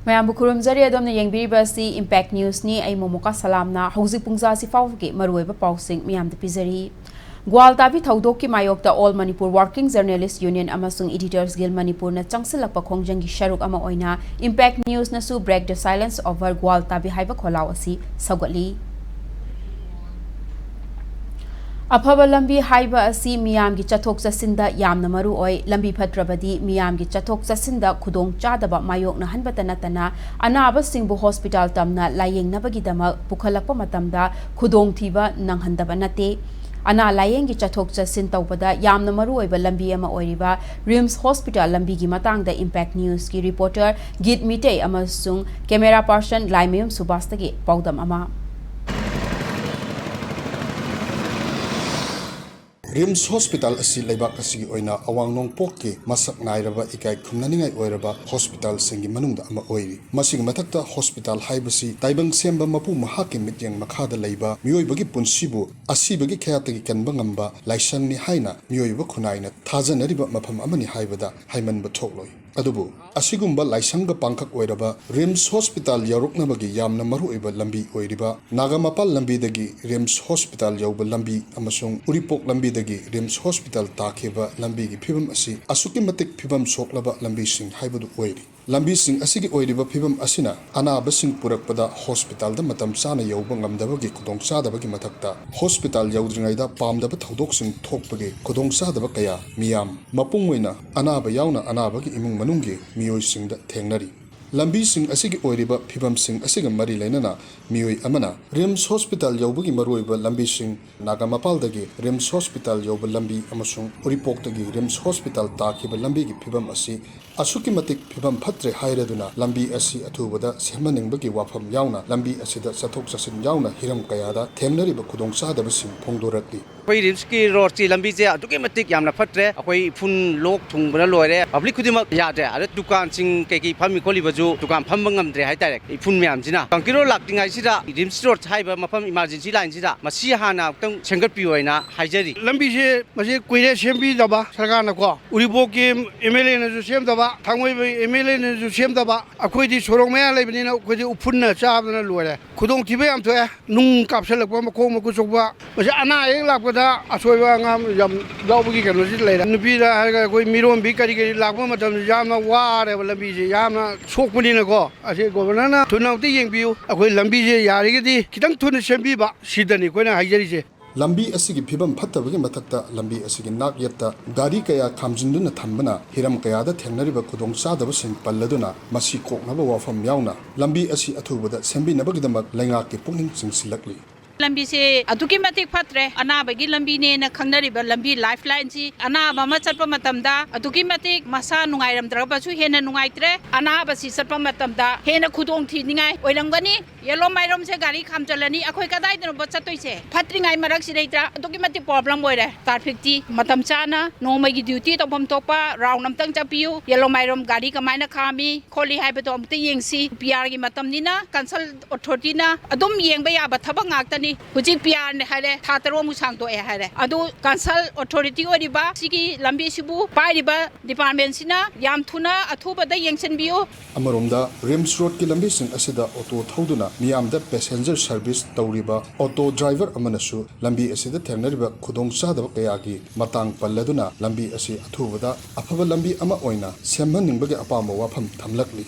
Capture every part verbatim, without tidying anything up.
ꯃꯌꯥꯝꯕꯨ ꯈꯨꯔꯨꯝꯖꯔꯤ꯫ ꯑꯗꯣꯝꯅ ꯌꯦꯡꯕꯤꯔꯤꯕ ꯑꯁꯤ Impact Newsꯅꯤ꯫ ꯑꯩ ꯃꯣꯃꯣꯀꯥ ꯁꯂꯥꯝꯅ ꯍꯧꯖꯤꯛ ꯄꯨꯡꯖꯥꯁꯤ ꯐꯥꯎꯕꯒꯤ ꯃꯔꯨꯑꯣꯏꯕ ꯄꯥꯎꯁꯤꯡ ꯃꯤꯌꯥꯝꯗ ꯄꯤꯖꯔꯤ꯫ ꯒ꯭ꯋꯥꯜ ꯇꯥꯕꯤ ꯊꯧꯗꯣꯛꯀꯤ ꯃꯥꯌꯣꯛꯇ All Manipur Working Journalist Union ꯑꯃꯁꯨꯡ Editors Guild ꯃꯅꯤꯄꯨꯔꯅ ꯆꯪꯁꯤꯜꯂꯛꯄ ꯈꯣꯡꯖꯪꯒꯤ ꯁꯔꯨꯛ ꯑꯃ ꯑꯣꯏꯅ Impact Newsꯅꯁꯨ Break the Silence over ꯒ꯭ꯋꯥꯜ ꯇꯥꯕꯤ ꯍꯥꯏꯕ ꯈꯣꯜꯂꯥꯎ ꯑꯁꯤ ꯁꯧꯒꯠꯂꯤ꯫ ꯑꯐꯕ ꯂꯝꯕꯤ ꯍꯥꯏꯕ ꯑꯁꯤ ꯃꯤꯌꯥꯝꯒꯤ ꯆꯠꯊꯣꯛ ꯆꯠꯁꯤꯟꯗ ꯌꯥꯝꯅ ꯃꯔꯨ ꯑꯣꯏ꯫ ꯂꯝꯕꯤ ꯐꯠꯇ꯭ꯔꯕꯗꯤ ꯃꯤꯌꯥꯝꯒꯤ ꯆꯠꯊꯣꯛ ꯆꯠꯁꯤꯟꯗ ꯈꯨꯗꯣꯡ ꯆꯥꯗꯕ ꯃꯥꯌꯣꯛꯅꯍꯟꯕꯇ ꯅꯠꯇꯅ, ꯑꯅꯥꯕꯁꯤꯡꯕꯨ ꯍꯣꯁꯄꯤꯇꯥꯜ ꯇꯝꯅ ꯂꯥꯌꯦꯡꯅꯕꯒꯤꯗꯃꯛ ꯄꯨꯈꯠꯂꯛꯄ ꯃꯇꯝꯗ ꯈꯨꯗꯣꯡꯊꯤꯕ ꯅꯪꯍꯟꯗꯕ ꯅꯠꯇꯦ꯫ ꯑꯅꯥ ꯂꯥꯌꯦꯡꯒꯤ ꯆꯠꯊꯣꯛ ꯆꯠꯁꯤꯟ ꯇꯧꯕꯗ ꯌꯥꯝꯅ ꯃꯔꯨꯑꯣꯏꯕ ꯂꯝꯕꯤ ꯑꯃ ꯑꯣꯏꯔꯤꯕ ꯔꯤꯝꯁ ꯍꯣꯁꯄꯤꯇꯥꯜ ꯂꯝꯕꯤꯒꯤ ꯃꯇꯥꯡꯗ Impact Newsꯀꯤ reporter ꯒꯤꯠ ꯃꯤꯇꯩ ꯑꯃꯁꯨꯡ camera person ꯂꯥꯏꯃꯌꯨꯝ ꯁꯨꯕꯥꯁꯇꯒꯤ ꯄꯥꯎꯗꯝ ꯑꯃ꯫ ꯔꯤꯝꯁ ꯍꯣꯁꯄꯤꯇꯥꯜ ꯑꯁꯤ ꯂꯩꯕꯥꯛ ꯑꯁꯤꯒꯤ ꯑꯣꯏꯅ ꯑꯋꯥꯡ ꯅꯣꯡꯄꯣꯛꯀꯤ ꯃꯁꯛ ꯅꯥꯏꯔꯕ, ꯏꯀꯥꯏ ꯈꯨꯝꯅꯅꯤꯡꯉꯥꯏ ꯑꯣꯏꯔꯕ ꯍꯣꯁꯄꯤꯇꯥꯜꯁꯤꯡꯒꯤ ꯃꯅꯨꯡꯗ ꯑꯃ ꯑꯣꯏꯔꯤ꯫ ꯃꯁꯤꯒꯤ ꯃꯊꯛꯇ, ꯍꯣꯁꯄꯤꯇꯥꯜ ꯍꯥꯏꯕꯁꯤ ꯇꯥꯏꯕꯪ ꯁꯦꯝꯕ ꯃꯄꯨ ꯃꯍꯥꯛꯀꯤ ꯃꯤꯠꯌꯦꯡ ꯃꯈꯥꯗ ꯂꯩꯕ ꯃꯤꯑꯣꯏꯕꯒꯤ ꯄꯨꯟꯁꯤꯕꯨ ꯑꯁꯤꯕꯒꯤ ꯈꯌꯥꯠꯇꯒꯤ ꯀꯟꯕ ꯉꯝꯕ ꯂꯥꯏꯁꯪꯅꯤ ꯍꯥꯏꯅ ꯃꯤꯑꯣꯏꯕ ꯈꯨꯟꯅꯥꯏꯅ ꯊꯥꯖꯅꯔꯤꯕ ꯃꯐꯝ ꯑꯃꯅꯤ ꯍꯥꯏꯕꯗ ꯍꯥꯏꯃꯟꯕ ꯊꯣꯛꯂꯣꯏ꯫ ꯑꯗꯨꯕꯨ ꯑꯁꯤꯒꯨꯝꯕ ꯂꯥꯏꯁꯪꯒ ꯄꯥꯡꯈꯛ ꯑꯣꯏꯔꯕ ꯔꯤꯝꯁ ꯍꯣꯁꯄꯤꯇꯥꯜ ꯌꯧꯔꯛꯅꯕꯒꯤ ꯌꯥꯝꯅ ꯃꯔꯨꯑꯣꯏꯕ ꯂꯝꯕꯤ ꯑꯣꯏꯔꯤꯕ ꯅꯥꯒꯥꯃꯄꯥꯜ ꯂꯝꯕꯤꯗꯒꯤ ꯔꯤꯝꯁ ꯍꯣꯁꯄꯤꯇꯥꯜ ꯌꯧꯕ ꯂꯝꯕꯤ ꯑꯃꯁꯨꯡ ꯎꯔꯤꯄꯣꯛ ꯂꯝꯕꯤꯗꯒꯤ ꯔꯤꯝꯁ ꯍꯣꯁꯄꯤꯇꯥꯜ ꯇꯥꯈꯤꯕ ꯂꯝꯕꯤꯒꯤ ꯐꯤꯕꯝ ꯑꯁꯤ ꯑꯁꯨꯛꯀꯤ ꯃꯇꯤꯛ ꯐꯤꯕꯝ ꯁꯣꯛꯂꯕ ꯂꯝꯕꯤꯁꯤꯡ ꯍꯥꯏꯕꯗꯨ ꯑꯣꯏꯔꯤ꯫ ꯂꯝꯕꯤꯁꯤꯡ ꯑꯁꯤꯒꯤ ꯑꯣꯏꯔꯤꯕ ꯐꯤꯕꯝ ꯑꯁꯤꯅ ꯑꯅꯥꯕꯁꯤꯡ ꯄꯨꯔꯛꯄꯗ ꯍꯣꯁꯄꯤꯇꯥꯜꯗ ꯃꯇꯝ ꯆꯥꯅ ꯌꯧꯕ ꯉꯝꯗꯕꯒꯤ ꯈꯨꯗꯣꯡꯆꯥꯗꯕꯒꯤ ꯃꯊꯛꯇ, ꯍꯣꯁꯄꯤꯇꯥꯜ ꯌꯧꯗ꯭ꯔꯤꯉꯩꯗ ꯄꯥꯝꯗꯕ ꯊꯧꯗꯣꯛꯁꯤꯡ ꯊꯣꯛꯄꯒꯤ ꯈꯨꯗꯣꯡꯆꯥꯗꯕ ꯀꯌꯥ ꯃꯤꯌꯥꯝ, ꯃꯄꯨꯡ ꯑꯣꯏꯅ ꯑꯅꯥꯕ ꯌꯥꯎꯅ ꯑꯅꯥꯕꯒꯤ ꯏꯃꯨꯡ ꯃꯅꯨꯡꯒꯤ ꯃꯤꯑꯣꯏꯁꯤꯡꯗ ꯊꯦꯡꯅꯔꯤ꯫ ꯂꯝꯕꯤꯁꯤꯡ ꯑꯁꯤꯒꯤ ꯑꯣꯏꯔꯤꯕ ꯐꯤꯕꯝꯁꯤꯡ ꯑꯁꯤꯒ ꯃꯔꯤ ꯂꯩꯅꯅ ꯃꯤꯑꯣꯏ ꯑꯃꯅ ꯔꯤꯝꯁ ꯍꯣꯁꯄꯤꯇꯥꯜ ꯌꯧꯕꯒꯤ ꯃꯔꯨꯑꯣꯏꯕ ꯂꯝꯕꯤꯁꯤꯡ, ꯅꯥꯒꯥꯃꯄꯥꯜꯗꯒꯤ ꯔꯤꯝꯁ ꯍꯣꯁꯄꯤꯇꯥꯜ ꯌꯧꯕ ꯂꯝꯕꯤ ꯑꯃꯁꯨꯡ ꯎꯔꯤꯄꯣꯛꯇꯒꯤ ꯔꯤꯝꯁ ꯍꯣꯁꯄꯤꯇꯥꯜ ꯇꯥꯈꯤꯕ ꯂꯝꯕꯤꯒꯤ ꯐꯤꯕꯝ ꯑsi ꯑꯁꯨꯛꯀꯤ ꯃꯇꯤꯛ ꯐꯤꯕꯝ ꯐꯠꯇ꯭ꯔꯦ ꯍꯥꯏꯔꯗꯨꯅ ꯂꯝꯕꯤ ꯑꯁꯤ ꯑꯊꯨꯕꯗ ꯁꯦꯝꯍꯟꯅꯤꯡꯕꯒꯤ ꯋꯥꯐꯝ ꯌꯥꯎꯅ ꯂꯝꯕꯤ ꯑꯁꯤꯗ ꯆꯠꯊꯣꯛ ꯆꯠꯁꯤꯟ ꯌꯥꯎꯅ ꯍꯤꯔꯝ ꯀꯌꯥꯗ ꯊꯦꯡꯅꯔꯤꯕ ꯈꯨꯗꯣꯡꯆꯥꯗꯕꯁꯤꯡ ꯐꯣꯡꯗꯣꯔꯛꯂꯤ꯫ ꯑꯩꯈꯣꯏ ꯔꯤꯝꯁꯀꯤ ꯔꯣꯗꯁꯤ, ꯂꯝꯕꯤꯁꯦ ꯑꯗꯨꯛꯀꯤ ꯃꯇꯤꯛ ꯌꯥꯝꯅ ꯐꯠꯇ꯭ꯔꯦ꯫ ꯑꯩꯈꯣꯏ ꯏꯐꯨꯟ ꯂꯣꯛ ꯊꯨꯡꯕꯅ ꯂꯣꯏꯔꯦ꯫ ꯄꯕ꯭ꯂꯤꯛ ꯈꯨꯗꯤꯡꯃꯛ ꯌꯥꯗ꯭ꯔꯦ꯫ ꯑꯗ ꯗꯨꯀꯥꯟꯁꯤꯡ ꯀꯩꯀꯩ ꯐꯝꯃꯤ ꯈꯣꯠꯂꯤꯕꯁꯨ ꯗꯨꯀꯥꯟ ꯐꯝꯕ ꯉꯝꯗ꯭ꯔꯦ ꯍꯥꯏꯇꯥꯔꯦ꯫ ꯏꯐꯨꯟ ꯃꯌꯥꯝꯁꯤꯅ ꯀꯥꯡꯀꯤꯔꯣꯜ ꯂꯥꯛꯇ꯭ꯔꯤꯉꯩꯁꯤꯗ ꯔꯤꯝꯁ ꯔꯣꯗ ꯍꯥꯏꯕ ꯃꯐꯝ ꯏꯃꯥꯔꯖꯦꯟꯁꯤ ꯂꯥꯏꯟꯁꯤꯗ ꯃꯁꯤ ꯍꯥꯟꯅ ꯑꯃꯨꯛꯇꯪ ꯁꯦꯝꯒꯠꯄꯤꯌꯨ ꯍꯥꯏꯅ ꯍꯥꯏꯖꯔꯤ꯫ ꯂꯝꯕꯤꯁꯦ ꯃꯁꯤ ꯀꯨꯏꯔꯦ ꯁꯦꯝꯕꯤꯗꯕ ꯁꯔꯀꯥꯔꯅꯀꯣ꯫ ꯎꯔꯤꯄꯣꯛꯀꯤ ꯑꯦꯝ ꯑꯦꯜ ꯑꯦꯅꯁꯨ ꯁꯦꯝꯗꯕ, ꯊꯥꯡꯃꯩꯕꯟ ꯑꯦꯝ ꯑꯦꯜ ꯑꯦꯅꯁꯨ ꯁꯦꯝꯗꯕ꯫ ꯑꯩꯈꯣꯏꯗꯤ ꯁꯣꯔꯣꯛ ꯃꯌꯥ ꯂꯩꯕꯅꯤꯅ ꯑꯩꯈꯣꯏꯗꯤ ꯎꯐꯨꯟꯅ ꯆꯥꯕꯅ ꯂꯣꯏꯔꯦ꯫ ꯈꯨꯗꯣꯡꯊꯤꯕ ꯌꯥꯝ ꯊꯣꯛꯑꯦ꯫ ꯅꯨꯡ ꯀꯥꯞꯁꯤꯜꯂꯛꯄ, ꯃꯈꯣꯡ ꯃꯈꯨꯠ ꯁꯣꯛꯄ, ꯃꯁꯤ ꯑꯅꯥ ꯑꯌꯦꯛ ꯂꯥꯛꯄꯗ ꯑꯁꯣꯏꯕ ꯑꯉꯥꯝ ꯌꯥꯝ ꯌꯥꯎꯕꯒꯤ ꯀꯩꯅꯣꯁꯤ ꯂꯩꯔꯦ꯫ ꯅꯨꯄꯤꯗ ꯍꯥꯏꯔꯒ ꯑꯩꯈꯣꯏ ꯃꯤꯔꯣꯟꯕꯤ ꯀꯔꯤ ꯀꯔꯤ ꯂꯥꯛꯄ ꯃꯇꯝꯗ ꯌꯥꯝꯅ ꯋꯥꯔꯦꯕ, ꯂꯝꯕꯤꯁꯦ ꯌꯥꯝꯅ ꯁꯣꯛꯄꯅꯤꯅꯀꯣ꯫ ꯑꯁꯤ ꯒꯣꯕꯔꯅꯔꯅ ꯊꯨꯅ ꯑꯃꯨꯛꯇ ꯌꯦꯡꯕꯤꯌꯨ꯫ ꯑꯩꯈꯣꯏ ꯂꯝꯕꯤꯁꯦ ꯌꯥꯔꯤꯒꯗꯤ ꯈꯤꯇꯪ ꯊꯨꯅ ꯁꯦꯝꯕꯤꯕ, ꯁꯤꯗꯅꯤ ꯑꯩꯈꯣꯏꯅ ꯍꯥꯏꯖꯔꯤꯁꯦ꯫ ꯂꯝꯕꯤ ꯑꯁꯤꯒꯤ ꯐꯤꯕꯝ ꯐꯠꯇꯕꯒꯤ ꯃꯊꯛꯇ, ꯂꯝꯕꯤ ꯑꯁꯤꯒꯤ ꯅꯥꯛ ꯌꯦꯠꯇ ꯒꯥꯔꯤ ꯀꯌꯥ ꯈꯥꯝꯖꯤꯟꯗꯨꯅ ꯊꯝꯕꯅ ꯍꯤꯔꯝ ꯀꯌꯥꯗ ꯊꯦꯡꯅꯔꯤꯕ ꯈꯨꯗꯣꯡꯆꯥꯗꯕꯁꯤꯡ ꯄꯜꯂꯗꯨꯅ, ꯃꯁꯤ ꯀꯣꯛꯅꯕ ꯋꯥꯐꯝ ꯌꯥꯎꯅ ꯂꯝꯕꯤ ꯑꯁꯤ ꯑꯊꯨꯕꯗ ꯁꯦꯝꯕꯤꯅꯕꯒꯤꯗꯃꯛ ꯂꯩꯉꯥꯛꯀꯤ ꯄꯨꯛꯅꯤꯡ ꯆꯤꯡꯁꯤꯜꯂꯛꯂꯤ꯫ ꯂꯝꯕꯤꯁꯦ ꯑꯗꯨꯛꯀꯤ ꯃꯇꯤꯛ ꯐꯠꯇ꯭ꯔꯦ꯫ ꯑꯅꯥꯕꯒꯤ ꯂꯝꯕꯤꯅꯦꯅ ꯈꯪꯅꯔꯤꯕ ꯂꯝꯕꯤ ꯂꯥꯏꯐ ꯂꯥꯏꯟꯁꯤ, ꯑꯅꯥꯕ ꯑꯃ ꯆꯠꯄ ꯃꯇꯝꯗ ꯑꯗꯨꯛꯀꯤ ꯃꯇꯤꯛ ꯃꯁꯥ ꯅꯨꯡꯉꯥꯏꯔꯝꯗ꯭ꯔꯕꯁꯨ ꯍꯦꯟꯅ ꯅꯨꯡꯉꯥꯏꯇ꯭ꯔꯦ꯫ ꯑꯅꯥꯕꯁꯤ ꯆꯠꯄ ꯃꯇꯝꯗ ꯍꯦꯟꯅ ꯈꯨꯗꯣꯡ ꯊꯤꯅꯤꯡꯉꯥꯏ ꯑꯣꯏꯔꯝꯒꯅꯤ꯫ ꯌꯦꯂꯣ ꯃꯥꯏꯔꯣꯝꯁꯦ ꯒꯥꯔꯤ ꯈꯥꯝꯖꯜꯂꯅꯤ, ꯑꯩꯈꯣꯏ ꯀꯗꯥꯏꯗꯅꯣꯕ ꯆꯠꯇꯣꯏꯁꯦ? ꯐꯠꯇ꯭ꯔꯤꯉꯥꯏ ꯃꯔꯛꯁꯤꯗꯩꯗ ꯑꯗꯨꯛꯀꯤ ꯃꯇꯤꯛ ꯄ꯭ꯔꯣꯕ꯭ꯂꯦꯝ ꯑꯣꯏꯔꯦ꯫ ꯇ꯭ꯔꯥꯐꯤꯛꯇꯤ ꯃꯇꯝ ꯆꯥꯅ ꯅꯣꯡꯃꯒꯤ ꯗ꯭ꯌꯨꯇꯤ ꯇꯧꯐꯝ ꯊꯣꯛꯄ ꯔꯥꯎꯟ ꯑꯝꯇꯪ ꯆꯠꯄꯤꯌꯨ꯫ ꯌꯦꯂꯣ ꯃꯥꯏꯔꯣꯝ ꯒꯥꯔꯤ ꯀꯃꯥꯏꯅ ꯈꯥꯝꯃꯤ ꯈꯣꯠꯂꯤ ꯍꯥꯏꯕꯗꯣ ꯑꯃꯨꯛꯇ ꯌꯦꯡꯁꯤ꯫ ꯄꯤ ꯑꯥꯔꯒꯤ ꯃꯇꯝꯅꯤꯅ ꯀꯟꯁꯜ ꯑꯣꯊꯣꯔꯤꯇꯤꯅ ꯑꯗꯨꯝ ꯌꯦꯡꯕ ꯌꯥꯕ ꯊꯕꯛ ꯉꯥꯛꯇꯅꯤ꯫ ꯍꯧꯖꯤꯛ ꯄꯤ ꯑꯥꯔꯅꯦ ꯍꯥꯏꯔꯦ, ꯊꯥ ꯇꯔꯨꯛꯃꯨꯛ ꯁꯥꯡꯗꯣꯛꯑꯦ ꯍꯥꯏꯔꯦ꯫ ꯑꯗꯨ ꯀꯟꯁꯜ ꯑꯣꯊꯣꯔꯤꯇꯤ ꯑꯣꯏꯔꯤꯕ ꯁꯤꯒꯤ ꯂꯝꯕꯤꯁꯤꯕꯨ ꯄꯥꯏꯔꯤꯕ ꯗꯤꯄꯥꯔꯠꯃꯦꯟꯁꯤꯅ ꯌꯥꯝ ꯊꯨꯅ ꯑꯊꯨꯕꯗ ꯌꯦꯡꯁꯤꯟꯕꯤꯌꯨ꯫ ꯑꯃꯔꯣꯝꯗ, ꯔꯤꯝꯁ ꯔꯣꯗꯀꯤ ꯂꯝꯕꯤꯁꯤꯡ ꯑꯁꯤꯗ ꯑꯣꯇꯣ ꯊꯧꯗꯨꯅ ꯃꯤꯌꯥꯝꯗ ꯄꯦꯁꯦꯟꯖꯔ ꯁꯔꯚꯤꯁ ꯇꯧꯔꯤꯕ ꯑꯣꯇꯣ ꯗ꯭ꯔꯥꯏꯚꯔ ꯑꯃꯅꯁꯨ ꯂꯝꯕꯤ ꯑꯁꯤꯗ ꯊꯦꯡꯅꯔꯤꯕ ꯈꯨꯗꯣꯡꯆꯥꯗꯕ ꯀꯌꯥꯒꯤ ꯃꯇꯥꯡ ꯄꯜꯂꯗꯨꯅ, ꯂꯝꯕꯤ ꯑꯁꯤ ꯑꯊꯨꯕꯗ ꯑꯐꯕ ꯂꯝꯕꯤ ꯑꯃ ꯑꯣꯏꯅ ꯁꯦꯝꯍꯟꯅꯤꯡꯕꯒꯤ ꯑꯄꯥꯝꯕ ꯋꯥꯐꯝ ꯊꯝꯂꯛꯂꯤ꯫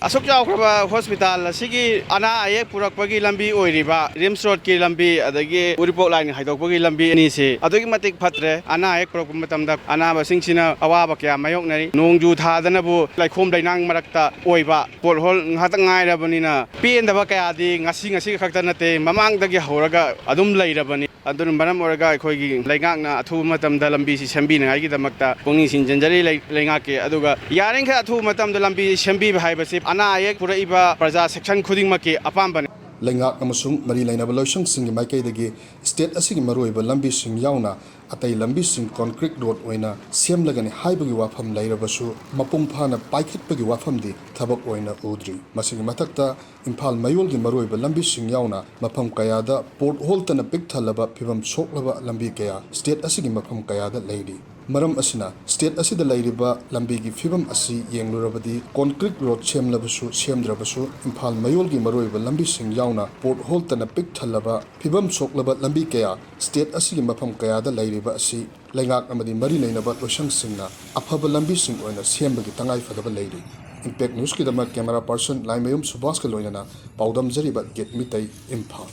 ꯑꯁꯨꯛ ꯆꯥꯎꯈ꯭ꯔꯕ ꯍꯣꯁꯄꯤꯇꯥꯜ ꯑꯁꯤꯒꯤ ꯑꯅꯥ ꯑꯌꯦꯛ ꯄꯨꯔꯛꯄꯒꯤ ꯂꯝꯕꯤ ꯑꯣꯏꯔꯤꯕ ꯔꯤꯝꯁ ꯔꯣꯗꯀꯤ ꯂꯝꯕꯤ, ꯑꯗꯒꯤ ꯎꯔꯤꯄꯣꯛ ꯂꯥꯏꯟ ꯍꯥꯏꯗꯣꯛꯄꯒꯤ ꯂꯝꯕꯤ ꯑꯅꯤꯁꯤ ꯑꯗꯨꯛꯀꯤ ꯃꯇꯤꯛ ꯐꯠꯇ꯭ꯔꯦ꯫ ꯑꯅꯥ ꯑꯌꯦꯛ ꯄꯨꯔꯛꯄ ꯃꯇꯝꯗ ꯑꯅꯥꯕꯁꯤꯡꯁꯤꯅ ꯑꯋꯥꯕ ꯀꯌꯥ ꯃꯥꯌꯣꯛꯅꯔꯤ꯫ ꯅꯣꯡꯖꯨ ꯊꯥꯗꯅꯕꯨ ꯂꯩꯈꯣꯝ ꯂꯩꯅꯥꯡ ꯃꯔꯛꯇ ꯑꯣꯏꯕ ꯄꯣꯠꯍꯣꯜ ꯉꯥꯛꯇ ꯉꯥꯏꯔꯕꯅꯤꯅ, ꯄꯦꯟꯗꯕ ꯀꯌꯥꯗꯤ ꯉꯁꯤ ꯉꯁꯤ ꯈꯛꯇ ꯅꯠꯇꯦ, ꯃꯃꯥꯡꯗꯒꯤ ꯍꯧꯔꯒ ꯑꯗꯨꯝ ꯂꯩꯔꯕꯅꯤ꯫ ꯑꯗꯨꯅ ꯃꯔꯝ ꯑꯣꯏꯔꯒ ꯑꯩꯈꯣꯏꯒꯤ ꯂꯩꯉꯥꯛꯅ ꯑꯊꯨꯕ ꯃꯇꯝꯗ ꯂꯝꯕꯤꯁꯤ ꯁꯦꯝꯕꯤꯅꯉꯥꯏꯒꯤꯗꯃꯛꯇ ꯄꯨꯛꯅꯤꯡ ꯆꯤꯡꯁꯤꯟꯖꯔꯤ ꯂꯩ-, ꯂꯩꯉꯥꯛꯀꯤ꯫ ꯑꯗꯨꯒ ꯌꯥꯔꯤꯈꯩ ꯑꯊꯨꯕ ꯃꯇꯝꯗ ꯂꯝꯕꯤ ꯁꯦꯝꯕꯤꯕ ꯍꯥꯏꯕꯁꯤ ꯑꯅꯥ ꯑꯌꯦꯛ ꯄꯨꯔꯛꯏꯕ ꯄ꯭ꯔꯖꯥ ꯁꯦꯛꯁꯟ ꯈꯨꯗꯤꯡꯃꯛꯀꯤ ꯑꯄꯥꯝꯕꯅꯤ꯫ ꯂꯩꯉꯥꯛ ꯑꯃꯁꯨꯡ ꯃꯔꯤ ꯂꯩꯅꯕ ꯂꯣꯏꯁꯪꯁꯤꯡꯒꯤ ꯃꯥꯏꯀꯩꯗꯒꯤ ꯁ꯭ꯇꯦꯠ ꯑꯁꯤꯒꯤ ꯃꯔꯨꯑꯣꯏꯕ ꯂꯝꯕꯤꯁꯤꯡ ꯌꯥꯎꯅ ꯑꯇꯩ ꯂꯝꯕꯤꯁꯤꯡ concrete road ꯑꯣꯏꯅ ꯁꯦꯝꯂꯒꯅꯤ ꯍꯥꯏꯕꯒꯤ ꯋꯥꯐꯝ ꯂꯩꯔꯕꯁꯨ, ꯃꯄꯨꯡ ꯐꯥꯅ ꯄꯥꯏꯈꯠꯄꯒꯤ ꯋꯥꯐꯝꯗꯤ ꯊꯕꯛ ꯑꯣꯏꯅ ꯎꯗ꯭ꯔꯤ꯫ ꯃꯁꯤꯒꯤ ꯃꯊꯛꯇ, ꯏꯝꯐꯥꯜ ꯃꯌꯣꯜꯒꯤ ꯃꯔꯨꯑꯣꯏꯕ ꯂꯝꯕꯤꯁꯤꯡ ꯌꯥꯎꯅ ꯃꯐꯝ ꯀꯌꯥꯗ potholeꯇꯅ ꯄꯤꯛ ꯊꯜꯂꯕ ꯐꯤꯕꯝ ꯁꯣꯛꯂꯕ ꯂꯝꯕꯤ ꯀꯌꯥ state ꯑꯁꯤꯒꯤ ꯃꯐꯝ ꯀꯌꯥꯗ ꯂꯩꯔꯤ꯫ ꯃꯔꯝ ꯑꯁꯤꯅ, state ꯑꯁꯤꯗ ꯂꯩꯔꯤꯕ ꯂꯝꯕꯤꯒꯤ ꯐꯤꯕꯝ ꯑꯁꯤ ꯌꯦꯡꯂꯨꯔꯕꯗꯤ, concrete road ꯁꯦꯝꯂꯕꯁꯨ ꯁꯦꯝꯗ꯭ꯔꯕꯁꯨ, ꯏꯝꯐꯥꯜ ꯃꯌꯣꯜꯒꯤ ꯃꯔꯨꯑꯣꯏꯕ ꯂꯝꯕꯤꯁꯤꯡ ꯌꯥꯎꯅ potholeꯇꯅ ꯄꯤꯛ ꯊꯜꯂꯕ ꯐꯤꯕꯝ ꯁꯣꯛꯂꯕ ꯂꯝꯕꯤ ꯀꯌꯥ state ꯑꯁꯤꯒꯤ ꯃꯐꯝ ꯀꯌꯥꯗ ꯂꯩꯔꯤꯕ ꯑꯁꯤ ꯂꯩꯉꯥꯛ ꯑꯃꯗꯤ ꯃꯔꯤ ꯂꯩꯅꯕ ꯂꯣꯏꯁꯪꯁꯤꯡꯅ ꯑꯐꯕ ꯂꯝꯕꯤꯁꯤꯡ ꯑꯣꯏꯅ ꯁꯦꯝꯕꯒꯤ ꯇꯉꯥꯏ ꯐꯗꯕ ꯂꯩꯔꯤ꯫ Impact Newsꯀꯤꯗꯃꯛ camera person ꯂꯥꯏꯃꯌꯨꯝ ꯁꯨꯕꯥꯁꯀ ꯂꯣꯏꯅꯅ ꯄꯥꯎꯗꯝꯖꯔꯤꯕ ꯒꯤꯠ ꯃꯤꯇꯩ, ꯏꯝꯐꯥꯜ꯫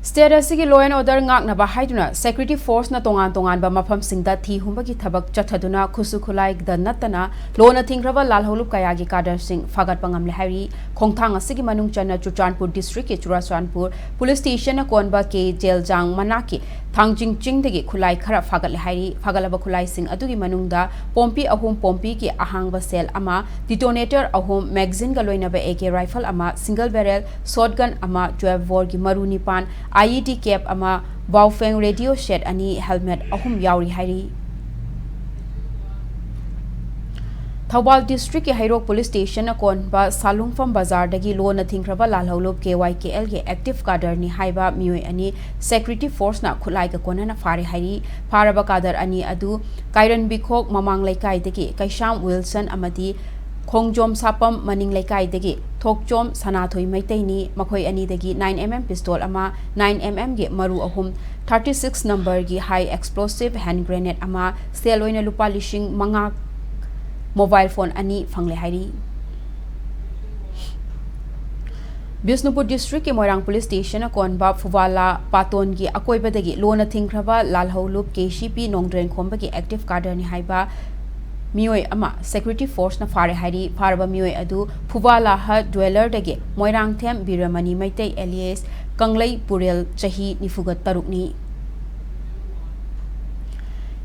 State ꯑꯁꯤꯒꯤ law and order ꯉꯥꯛꯅꯕ ꯍꯥꯏꯗꯨꯅ security forceꯅ ꯇꯣꯉꯥꯟ ꯇꯣꯉꯥꯟꯕ ꯃꯐꯝꯁꯤꯡꯗ ꯊꯤ ꯍꯨꯝꯕꯒꯤ ꯊꯕꯛ ꯆꯠꯊꯗꯨꯅ ꯈꯨꯠꯁꯨ ꯈꯨꯠꯂꯥꯏꯗ ꯅꯠꯇꯅ ꯂꯣꯅ ꯊꯤꯡꯈ꯭ꯔꯕ ꯂꯥꯜꯍꯧꯂꯨꯞ ꯀꯌꯥꯒꯤ cadreꯁꯤꯡ ꯐꯥꯒꯠꯄ ꯉꯝꯂꯦ ꯍꯥꯏꯔꯤ꯫ ꯈꯣꯡꯊꯥꯡ ꯑꯁꯤꯒꯤ ꯃꯅꯨꯡ ꯆꯟꯅ ꯆꯨꯔꯆꯥꯟꯄꯨꯔ districtꯀꯤ ꯆꯨꯔꯆꯥꯟꯄꯨꯔ police stationꯅ ꯀꯣꯟꯕ ꯀꯦ ꯖꯦꯜꯖꯥꯡ ꯃꯅꯥꯛꯀꯤ ꯊꯥꯡꯖꯤꯡ ꯆꯤꯡꯗꯒꯤ ꯈꯨꯠꯂꯥꯏ ꯈꯔ ꯐꯥꯒꯠꯂꯦ ꯍꯥꯏꯔꯤ꯫ ꯐꯥꯒꯠꯂꯕ ꯈꯨꯠꯂꯥꯏꯁꯤꯡ ꯑꯗꯨꯒꯤ ꯃꯅꯨꯡꯗ ꯄꯣꯝꯄꯤ ꯑꯍꯨꯝ, ꯄꯣꯝꯄꯤꯒꯤ ꯑꯍꯥꯡꯕ ꯁꯦꯜ ꯑꯃ, detonator ꯑꯍꯨꯝ, magazineꯒ ꯂꯣꯏꯅꯕ AK rifle ꯑꯃ, single barrel shotgun ꯑꯃ, twelve boreꯒꯤ ꯃꯔꯨ ꯅꯤꯄꯥꯟ, IED cap ꯑꯃ, Baofeng radio set ꯑꯅꯤ, helmet ꯑꯍꯨꯝ ꯌꯥꯎꯔꯤ ꯍꯥꯏꯔꯤ꯫ ꯊꯧꯕꯥꯜ districtꯀꯤ ꯍꯩꯔꯣꯛ police stationꯅ ꯀꯣꯟꯕ ꯁꯥꯂꯨꯡꯐꯝ ꯕꯖꯥꯔꯗꯒꯤ ꯂꯣꯟꯅ ꯊꯤꯡꯈ꯭ꯔꯕ ꯂꯥꯜꯍꯧꯂꯨꯞ KYKLꯒꯤ active cadreꯅꯤ ꯍꯥꯏꯕ ꯃꯤꯑꯣꯏ ꯑꯅꯤ security forceꯅ ꯈꯨꯠꯂꯥꯏꯒ ꯀꯣꯟꯅꯅ ꯐꯥꯔꯦ ꯍꯥꯏꯔꯤ꯫ ꯐꯥꯔꯕ cadre ꯑꯅꯤ ꯑꯗꯨ ꯀꯥꯏꯔꯟꯕꯤꯈꯣꯛ ꯃꯃꯥꯡ ꯂꯩꯀꯥꯏꯗꯒꯤ ꯀꯩꯁꯥꯝ ꯋꯤꯜꯁꯟ ꯑꯃꯗꯤ ꯈꯣꯡꯖꯣꯝ ꯁꯥꯄꯝ ꯃꯅꯤꯡ ꯂꯩꯀꯥꯏꯗꯒꯤ ꯊꯣꯛꯆꯣꯝ ꯁꯅꯥꯊꯣꯏ ꯃꯩꯇꯩꯅꯤ꯫ ꯃꯈꯣꯏ ꯑꯅꯤꯗꯒꯤ nine MM pistol ꯑꯃ, nine MMꯒꯤ ꯃꯔꯨ ꯑꯍꯨꯝ, thirty six numberꯒꯤ high explosive hand grenade ꯑꯃ, ꯁꯦꯜ ꯑꯣꯏꯅ ꯂꯨꯄꯥ ꯂꯤꯁꯤꯡ ꯃꯉꯥ, mobile phone ꯑꯅꯤ ꯐꯪꯂꯦ ꯍꯥꯏꯔꯤ꯫ ꯕꯤꯁꯅꯨꯄꯨꯔ districtꯀꯤ ꯃꯣꯏꯔꯥꯡ police stationꯅ ꯀꯣꯟꯕ ꯐꯨꯕꯥꯂꯥ ꯄꯥꯇꯣꯟꯒꯤ ꯑꯀꯣꯏꯕꯗꯒꯤ ꯂꯣꯟꯅ ꯊꯤꯡꯈ꯭ꯔꯕ ꯂꯥꯜꯍꯧꯂꯨꯞ KCP ꯅꯣꯡꯗ꯭ꯔꯦꯟ ꯈꯣꯝꯕꯒꯤ active cadreꯅꯤ ꯍꯥꯏꯕ ꯃꯤꯑꯣꯏ ꯑꯃ security forceꯅ ꯐꯥꯔꯦ ꯍꯥꯏꯔꯤ꯫ ꯐꯥꯔꯕ ꯃꯤꯑꯣꯏ ꯑꯗꯨ ꯐꯨꯕꯥꯂꯥ hut dwellerꯗꯒꯤ ꯃꯣꯏꯔꯥꯡꯊꯦꯝ ꯕꯤꯔꯃꯅꯤ ꯃꯩꯇꯩ alias ꯀꯪꯂꯩ ꯄꯨꯔꯦꯜ, ꯆꯍꯤ ꯅꯤꯐꯨꯒ ꯇꯔꯨꯛꯅꯤ꯫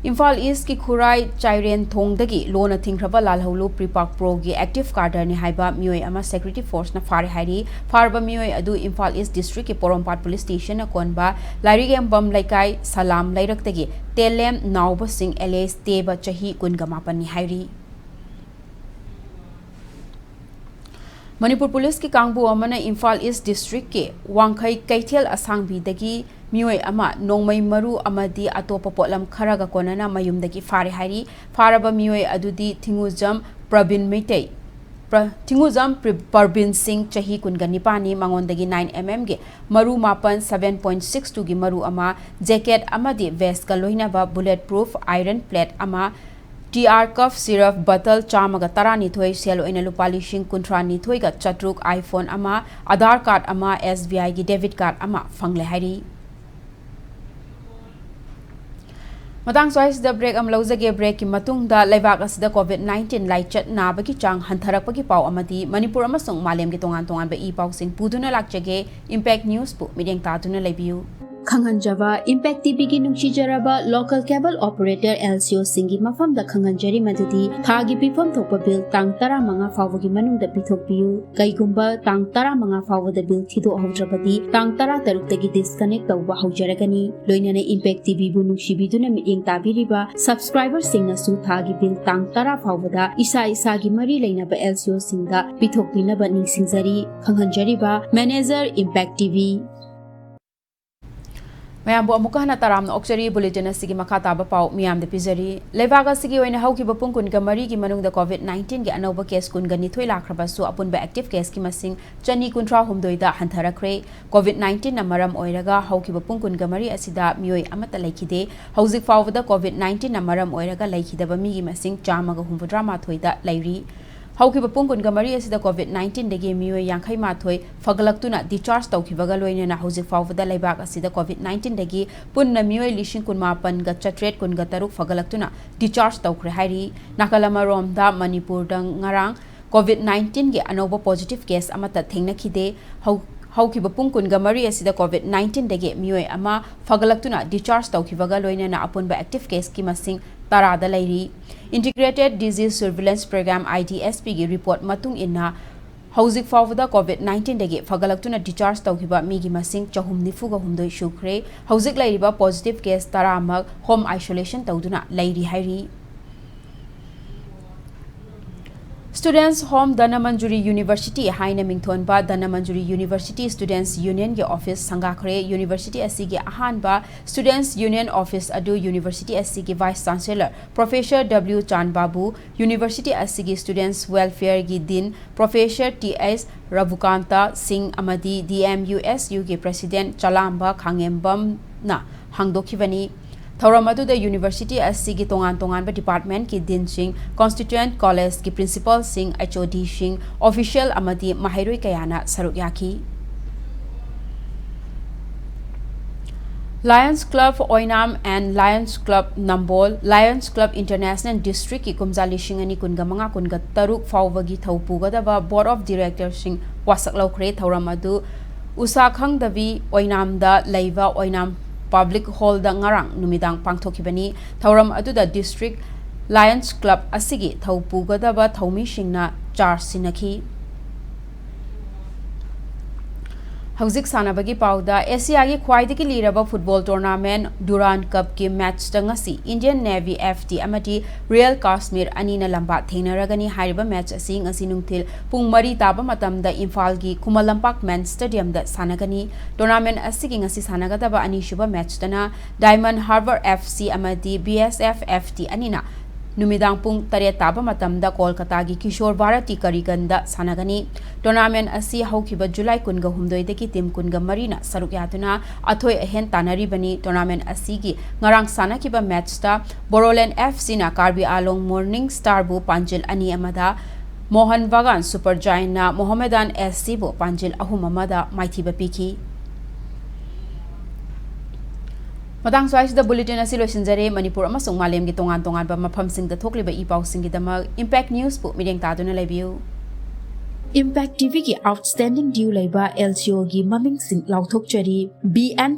ꯏꯝꯐꯥꯜ ꯏꯁꯀꯤ ꯈꯨꯔꯥꯏ ꯆꯥꯏꯔꯦꯟ ꯊꯣꯡꯗꯒꯤ ꯂꯣꯟꯅ ꯊꯤꯡꯈ꯭ꯔꯕ ꯂꯥꯜꯍꯧꯂꯨ ꯄ꯭ꯔꯤꯄꯥꯛ ꯄ꯭ꯔꯣꯒꯤ ꯑꯦꯛꯇꯤꯚ ꯀꯥꯗꯔꯅꯤ ꯍꯥꯏꯕ ꯃꯤꯑꯣꯏ ꯑꯃ ꯁꯦꯀ꯭ꯌꯨꯔꯤꯇꯤ ꯐꯣꯔꯁꯅ ꯐꯥꯔꯦ ꯍꯥꯏꯔꯤ꯫ ꯐꯥꯔꯕ ꯃꯤꯑꯣꯏ ꯑꯗꯨ ꯏꯝꯐꯥꯜ ꯏꯁ ꯗꯤꯁꯇ꯭ꯔꯤꯛꯀꯤ ꯄꯣꯔꯣꯝꯄꯥꯠ ꯄꯨꯂꯤꯁ ꯁ꯭ꯇꯦꯁꯟꯅ ꯀꯣꯟꯕ ꯂꯥꯏꯔꯤꯛꯌꯦꯝꯕꯝ ꯂꯩꯀꯥꯏ ꯁꯂꯥꯝ ꯂꯩꯔꯛꯇꯒꯤ ꯇꯦꯂꯦꯝ ꯅꯥꯎꯕꯁꯤꯡ ꯑꯦꯂꯦꯁ ꯇꯦꯕ ꯆꯍꯤ ꯀꯨꯟꯒ ꯃꯥꯄꯟꯅꯤ ꯍꯥꯏꯔꯤ꯫ ꯃꯅꯤꯄꯨꯔ ꯄꯨꯂꯤꯁꯀꯤ ꯀꯥꯡꯕꯨ ꯑꯃꯅ ꯏꯝꯐꯥꯜ ꯏꯁ ꯗꯤꯁꯇ꯭ꯔꯤꯛꯀꯤ ꯋꯥꯡꯈꯩ ꯀꯩꯊꯦꯜ ꯑꯁꯥꯡꯕꯤꯗꯒꯤ ꯃꯤꯑꯣꯏ ꯑꯃ ꯅꯣꯡꯃꯩ ꯃꯔꯨ ꯑꯃꯗꯤ ꯑꯇꯣꯞꯄ ꯄꯣꯠꯂꯝ ꯈꯔꯒ ꯀꯣꯟꯅꯅ ꯃꯌꯨꯝꯗꯒꯤ ꯐꯥꯔꯦ ꯍꯥꯏꯔꯤ꯫ ꯐꯥꯔꯕ ꯃꯤꯑꯣꯏ ꯑꯗꯨꯗꯤ ꯊꯤꯡꯉꯨꯖꯝ ꯄ꯭ꯔꯕꯤꯟ ꯃꯩꯇꯩ, ꯄ꯭ꯔ-, ꯊꯤꯡꯉꯨꯖꯝ ꯄ꯭ꯔꯤ-, ꯄ꯭ꯔꯕꯤꯟ ꯁꯤꯡ, ꯆꯍꯤ ꯀꯨꯟꯒ ꯅꯤꯄꯥꯟꯅꯤ, ꯃꯉꯣꯟꯗꯒꯤ ꯅꯥꯏꯟ ꯑꯦꯝ ꯑꯦꯝꯒꯤ ꯃꯔꯨ ꯃꯥꯄꯟ, seven point six two ꯒꯤ ꯃꯔꯨ ꯑꯃ, ꯖꯦꯀꯦꯠ ꯑꯃꯗꯤ ꯚꯦꯁꯀ ꯂꯣꯏꯅꯕ ꯕꯨꯂꯦꯠ ꯄ꯭ꯔꯨꯐ ꯑꯥꯏꯔꯟ ꯄ꯭ꯂꯦꯠ ꯑꯃ, T R cough syrup bottle ꯆꯥꯝꯃꯒ ꯇꯔꯥꯅꯤꯊꯣꯏ, ꯁꯦꯜ ꯑꯣꯏꯅ ꯂꯨꯄꯥ ꯂꯤꯁꯤꯡ ꯀꯨꯟꯊ꯭ꯔꯥ ꯅꯤꯊꯣꯏꯒ ꯆꯥꯇ꯭ꯔꯨꯛ, iPhone ꯑꯃ, ꯑꯙꯥꯔ ꯀꯥꯔꯗ ꯑꯃ, ꯑꯦꯁ ꯕꯤ ꯑꯥꯏꯒꯤ ꯗꯦꯕꯤꯠ ꯀꯥꯔꯗ ꯑꯃ ꯐꯪꯂꯦ ꯍꯥꯏꯔꯤ꯫ ꯃꯇꯥꯡ ꯁ꯭ꯋꯥꯏꯁꯤꯗ ꯕ꯭ꯔꯦꯛ ꯑꯃ ꯂꯧꯖꯒꯦ꯫ ꯕ꯭ꯔꯦꯛꯀꯤ ꯃꯇꯨꯡꯗ ꯂꯩꯕꯥꯛ ꯑꯁꯤꯗ ꯀꯣꯚꯤꯗ ꯅꯥꯏꯟꯇꯤꯟ ꯂꯥꯏꯆꯠ ꯅꯥꯕꯒꯤ ꯆꯥꯡ ꯍꯟꯊꯔꯛꯄꯒꯤ ꯄꯥꯎ ꯑꯃꯗꯤ ꯃꯅꯤꯄꯨꯔ ꯑꯃꯁꯨꯡ ꯃꯥꯂꯦꯝꯒꯤ ꯇꯣꯉꯥꯟ ꯇꯣꯉꯥꯟꯕ ꯏ ꯄꯥꯎꯁꯤꯡ ꯄꯨꯗꯨꯅ ꯂꯥꯛꯆꯒꯦ꯫ ꯏꯝꯄꯦꯛ ꯅ꯭ꯌꯨꯁꯄꯨ ꯃꯤꯠꯌꯦꯡ ꯇꯥꯗꯨꯅ ꯂꯩꯕꯤꯌꯨ꯫ ꯈꯪꯍꯟꯖꯕ, ꯏꯝꯄꯦꯛ ꯇꯤꯚꯤꯒꯤ ꯅꯨꯡꯁꯤꯖꯔꯕ ꯂꯣꯀꯦꯜ ꯀꯦꯕꯜ ꯑꯣꯄꯔꯦꯇꯔ ꯑꯦꯜ ꯁꯤ ꯑꯣꯁꯤꯡꯒꯤ ꯃꯐꯝꯗ ꯈꯪꯍꯟꯖꯔꯤ ꯃꯗꯨꯗꯤ ꯊꯥꯒꯤ ꯄꯤꯐꯝ ꯊꯣꯛꯄ ꯕꯤꯜ ꯇꯥꯡ ꯇꯔꯥꯃꯉꯥ ꯐꯥꯎꯕꯒꯤ ꯃꯅꯨꯡꯗ ꯄꯤꯊꯣꯛꯄꯤꯌꯨ꯫ ꯀꯩꯒꯨꯝꯕ ꯇꯥꯡ ꯇꯔꯥꯃꯉꯥ ꯐꯥꯎꯕꯗ ꯕꯤꯜ ꯊꯤꯗꯣꯛꯍꯧꯗ꯭ꯔꯕꯗꯤ ꯇꯥꯡ ꯇꯔꯥꯇꯔꯨꯛꯇꯒꯤ ꯗꯤꯁꯀꯅꯦꯛ ꯇꯧꯕ ꯍꯧꯖꯔꯒꯅꯤ꯫ ꯂꯣꯏꯅꯅ ꯏꯝꯄꯦꯛ ꯇꯤꯚꯤꯕꯨ ꯅꯨꯡꯁꯤꯕꯤꯗꯨꯅ ꯃꯤꯠꯌꯦꯡ ꯇꯥꯕꯤꯔꯤꯕ ꯁꯕꯁꯀ꯭ꯔꯥꯏꯕꯔꯁꯤꯡꯅꯁꯨ ꯊꯥꯒꯤ ꯕꯤꯜ ꯇꯥꯡ ꯇꯔꯥ ꯐꯥꯎꯕꯗ ꯏꯁꯥ ꯏꯁꯥꯒꯤ ꯃꯔꯤ ꯂꯩꯅꯕ ꯑꯦꯜ ꯁꯤ ꯑꯣꯁꯤꯡꯗ ꯄꯤꯊꯣꯛꯄꯤꯅꯕ ꯅꯤꯡꯁꯤꯡꯖꯔꯤ꯫ ꯈꯪꯍꯟꯖꯔꯤꯕ ꯃꯦꯅꯦꯖꯔ, ꯏꯝꯄꯦꯛ ꯇꯤꯚꯤ꯫ ꯃꯌꯥꯝꯕꯨ ꯑꯃꯨꯛꯀ ꯍꯟꯅ ꯇꯔꯥꯝꯅ ꯑꯣꯛꯆꯔꯤ꯫ ꯕꯨꯂꯦꯇꯤꯟ ꯑꯁꯤꯒꯤ ꯃꯈꯥ ꯇꯥꯕ ꯄꯥꯎ ꯃꯤꯌꯥꯝꯗ ꯄꯤꯖꯔꯤ꯫ ꯂꯩꯕꯥꯛ ꯑꯁꯤꯒꯤ ꯑꯣꯏꯅ ꯍꯧꯈꯤꯕ ꯄꯨꯡ ꯀꯨꯟꯒ ꯃꯔꯤꯒꯤ ꯃꯅꯨꯡꯗ ꯀꯣꯚꯤꯗ ꯅꯥꯏꯟꯇꯤꯟꯒꯤ ꯑꯅꯧꯕ ꯀꯦꯁ ꯀꯨꯟꯒ ꯅꯤꯊꯣꯏ ꯂꯥꯛꯈ꯭ꯔꯕꯁꯨ, ꯑꯄꯨꯟꯕ ꯑꯦꯛꯇꯤꯚ ꯀꯦꯁꯀꯤ ꯃꯁꯤꯡ ꯆꯅꯤ ꯀꯨꯟꯊ꯭ꯔꯥ ꯍꯨꯝꯗꯣꯏꯗ ꯍꯟꯊꯔꯛꯈ꯭ꯔꯦ꯫ ꯀꯣꯚꯤꯗ ꯅꯥꯏꯟꯇꯤꯟꯅ ꯃꯔꯝ ꯑꯣꯏꯔꯒ ꯍꯧꯈꯤꯕ ꯄꯨꯡ ꯀꯨꯟꯒ ꯃꯔꯤ ꯑꯁꯤꯗ ꯃꯤꯑꯣꯏ ꯑꯃꯠꯇ ꯂꯩꯈꯤꯗꯦ꯫ ꯍꯧꯖꯤꯛ ꯐꯥꯎꯕꯗ ꯀꯣꯚꯤꯗ ꯅꯥꯏꯟꯇꯤꯟꯅ ꯃꯔꯝ ꯑꯣꯏꯔꯒ ꯂꯩꯈꯤꯗꯕ ꯃꯤꯒꯤ ꯃꯁꯤꯡ ꯆꯥꯝꯃꯒ ꯍꯨꯝꯐꯨꯇꯔꯥ ꯃꯥꯊꯣꯏꯗ ꯂꯩꯔꯤ꯫ ꯍꯧꯈꯤꯕ ꯄꯨꯡ ꯀꯨꯟꯒ ꯃꯔꯤ ꯑꯁꯤꯗ ꯀꯣꯚꯤꯗ ꯅꯥꯏꯟꯇꯤꯟꯗꯒꯤ ꯃꯤꯑꯣꯏ ꯌꯥꯡꯈꯩ ꯃꯥꯊꯣꯏ ꯐꯒꯠꯂꯛꯇꯨꯅ ꯗꯤꯁꯆꯥꯔꯖ ꯇꯧꯈꯤꯕꯒ ꯂꯣꯏꯅꯅ ꯍꯧꯖꯤꯛ ꯐꯥꯎꯕꯗ ꯂꯩꯕꯥꯛ ꯑꯁꯤꯗ ꯀꯣꯚꯤꯗ ꯅꯥꯏꯟꯇꯤꯟꯗꯒꯤ ꯄꯨꯟꯅ ꯃꯤꯑꯣꯏ ꯂꯤꯁꯤꯡ ꯀꯨꯟꯃꯥꯄꯟꯒ ꯆꯥꯇ꯭ꯔꯦꯠ ꯀꯨꯟꯒ ꯇꯔꯨꯛ ꯐꯒꯠꯂꯛꯇꯨꯅ ꯗꯤꯁꯆꯥꯔꯖ ꯇꯧꯈ꯭ꯔꯦ ꯍꯥꯏꯔꯤ꯫ ꯅꯥꯀꯜ ꯑꯃꯔꯣꯝꯗ, ꯃꯅꯤꯄꯨꯔꯗ ꯉꯔꯥꯡ ꯀꯣꯚꯤꯗ ꯅꯥꯏꯟꯇꯤꯟꯒꯤ ꯑꯅꯧꯕ ꯄꯣꯖꯤꯇꯤꯚ ꯀꯦꯁ ꯑꯃꯠꯇ ꯊꯦꯡꯅꯈꯤꯗꯦ꯫ ꯍꯧ-, ꯍꯧꯈꯤꯕ ꯄꯨꯡ ꯀꯨꯟꯒ ꯃꯔꯤ ꯑꯁꯤꯗ COVID nineteenꯗꯒꯤ ꯃꯤꯑꯣꯏ ꯑꯃ ꯐꯒꯠꯂꯛꯇꯨꯅ discharge ꯇꯧꯈꯤꯕꯒ ꯂꯣꯏꯅꯅ ꯑꯄꯨꯟꯕ active caseꯀꯤ ꯃꯁꯤꯡ ꯇꯔꯥꯗ ꯂꯩꯔꯤ꯫ Integrated Disease Surveillance Program, IDSPꯒꯤ report ꯃꯇꯨꯡ ꯏꯟꯅ, ꯍꯧꯖꯤꯛ ꯐꯥꯎꯕꯗ COVID nineteenꯗꯒꯤ ꯐꯒꯠꯂꯛꯇꯨꯅ discharge ꯇꯧꯈꯤꯕ ꯃꯤꯒꯤ ꯃꯁꯤꯡ ꯆꯍꯨꯝ ꯅꯤꯐꯨꯒ ꯍꯨꯝꯗꯣꯏ ꯁꯨꯈ꯭ꯔꯦ꯫ ꯍꯧꯖꯤꯛ ꯂꯩꯔꯤꯕ positive case ꯇꯔꯥꯃꯛ home isolation ꯇꯧꯗꯨꯅ ꯂꯩꯔꯤ ꯍꯥꯏꯔꯤ꯫ Students Home Dhanamanjuri University ꯍꯥꯏꯅ ꯃꯤꯡꯊꯣꯟꯕ Dhanamanjuri University Students Unionꯒꯤ office ꯁꯪꯒꯥꯈ꯭ꯔꯦ꯫ University ꯑꯁꯤꯒꯤ ꯑꯍꯥꯟꯕ Students Union office ꯑꯗꯨ university ꯑꯁꯤꯒꯤ Vice Chancellor Professor W ꯆꯥꯟꯕꯥꯕꯨ, university ꯑꯁꯤꯒꯤ Students Welfareꯒꯤ Dean Professor ꯇꯤ ꯑꯦꯁ ꯔꯥꯕꯨꯀꯥꯟꯇ ꯁꯤꯡ ꯑꯃꯗꯤ DMUSUꯒꯤ President ꯆꯂꯥꯝꯕ ꯈꯥꯉꯦꯝꯕꯝꯅ ꯍꯥꯡꯗꯣꯛꯈꯤꯕꯅꯤ꯫ ꯊꯧꯔꯝ ꯑꯗꯨꯗ university ꯑꯁꯤꯒꯤ ꯇꯣꯉꯥꯟ ꯇꯣꯉꯥꯟꯕ departmentꯀꯤ deanꯁꯤꯡ, constituent collegeꯀꯤ principalꯁꯤꯡ, HODꯁꯤꯡ, official ꯑꯃꯗꯤ ꯃꯍꯩꯔꯣꯏ ꯀꯌꯥꯅ ꯁꯔꯨꯛ ꯌꯥꯈꯤ꯫ Lions Club Oinam and Lions Club Nambol, Lions Club International Districtꯀꯤ ꯀꯨꯝꯖꯥ ꯂꯤꯁꯤꯡ ꯑꯅꯤ ꯀꯨꯟꯒ ꯃꯉꯥ ꯀꯨꯟꯒ ꯇꯔꯨꯛ ꯐꯥꯎꯕꯒꯤ ꯊꯧ ꯄꯨꯒꯗꯕ Board of Directorꯁꯤꯡ ꯋꯥꯁꯛ ꯂꯧꯈ꯭ꯔꯦ꯫ ꯊꯧꯔꯝ ꯑꯗꯨ ꯎꯁꯥ ꯈꯪꯗꯕꯤ ꯑꯣꯏꯅꯥꯝꯗ ꯂꯩꯕ ꯑꯣꯏꯅꯥꯝ Public Hallꯗ ꯉꯔꯥꯡ ꯅꯨꯃꯤꯗꯥꯡ ꯄꯥꯡꯊꯣꯛꯈꯤꯕꯅꯤ꯫ ꯊꯧꯔꯝ ꯑꯗꯨꯗ District Lions Club ꯑꯁꯤꯒꯤ ꯊꯧ ꯄꯨꯒꯗꯕ ꯊꯧꯃꯤꯁꯤꯡꯅ charge ꯁꯤꯟꯅꯈꯤ꯫ ꯍꯧꯖꯤꯛ ꯁꯥꯟꯅꯕꯒꯤ ꯄꯥꯎꯗ, ꯑꯦꯁꯤꯌꯥꯒꯤ ꯈ꯭ꯋꯥꯏꯗꯒꯤ ꯂꯤꯔꯕ football tournament Durand Cupꯀꯤ matchꯇ ꯉꯁꯤ Indian Navy FT ꯑꯃꯗꯤ Real Kashmir ꯑꯅꯤꯅ ꯂꯝꯕꯥ ꯊꯦꯡꯅꯔꯒꯅꯤ꯫ ꯍꯥꯏꯔꯤꯕ match ꯑꯁꯤ ꯉꯁꯤ ꯅꯨꯡꯊꯤꯜ ꯄꯨꯡ ꯃꯔꯤ ꯇꯥꯕ ꯃꯇꯝꯗ ꯏꯝꯐꯥꯜꯒꯤ ꯈꯨꯃꯟ ꯂꯝꯄꯥꯛ Men Stadiumꯗ ꯁꯥꯟꯅꯒꯅꯤ꯫ Tournament ꯑꯁꯤꯒꯤ ꯉꯁꯤ ꯁꯥꯟꯅꯒꯗꯕ ꯑꯅꯤꯁꯨꯕ matchꯇꯅ Diamond Harbour FC ꯑꯃꯗꯤ BSF FT ꯑꯅꯤꯅ ꯅꯨꯃꯤꯗꯥꯡ ꯄꯨꯡ ꯇꯔꯦꯠ ꯇꯥꯕ ꯃꯇꯝꯗ ꯀꯣꯜꯀꯇꯥꯒꯤ ꯀꯤꯁꯣꯔ ꯚꯥꯔꯇꯤ ꯀꯔꯤꯒꯟꯗ ꯁꯥꯟꯅꯒꯅꯤ꯫ Tournament ꯑꯁꯤ ꯍꯧꯈꯤꯕ July ꯀꯨꯟꯒ ꯍꯨꯝꯗꯣꯏꯗꯒꯤ team ꯀꯨꯟꯒ ꯃꯔꯤꯅ ꯁꯔꯨꯛ ꯌꯥꯗꯨꯅ ꯑꯊꯣꯏ ꯑꯍꯦꯟ ꯇꯥꯟꯅꯔꯤꯕꯅꯤ꯫ Tournament ꯑꯁꯤꯒꯤ ꯉꯔꯥꯡ ꯁꯥꯟꯅꯈꯤꯕ matchꯇ Bodoland FCꯅ Karbi Anglong Morning Starꯕꯨ ꯄꯥꯟꯖꯤꯜ ꯑꯅꯤ ꯑꯃꯗ, Mohan Bagan Super Giantꯅ Mohammedan SCꯕꯨ ꯄꯥꯟꯖꯤꯜ ꯑꯍꯨꯝ ꯑꯃꯗ ꯃꯥꯏꯊꯤꯕ ꯄꯤꯈꯤ꯫ ꯃꯇꯥꯡ ꯁ꯭ꯋꯥꯏꯁꯤꯗ bulletin ꯑꯁꯤ ꯂꯣꯏꯁꯤꯟꯖꯔꯦ꯫ ꯃꯅꯤꯄꯨꯔ ꯑꯃꯁꯨꯡ ꯃꯥꯂꯦꯝꯒꯤ ꯇꯣꯉꯥꯟ ꯇꯣꯉꯥꯟꯕ ꯃꯐꯝꯁꯤꯡꯗ ꯊꯣꯛꯂꯤꯕ ꯏ ꯄꯥꯎꯁꯤꯡꯒꯤꯗꯃꯛ Impact Newsꯄꯨ ꯃꯤꯠꯌꯦꯡ ꯇꯥꯗꯨꯅ ꯂꯩꯕꯤꯌꯨ꯫ Impact TVꯒꯤ outstanding due ꯂꯩꯕ LCOꯒꯤ ꯃꯃꯤꯡꯁꯤꯡ ꯂꯥꯎꯊꯣꯛꯆꯔꯤ: ꯕꯤ ꯑꯦꯟ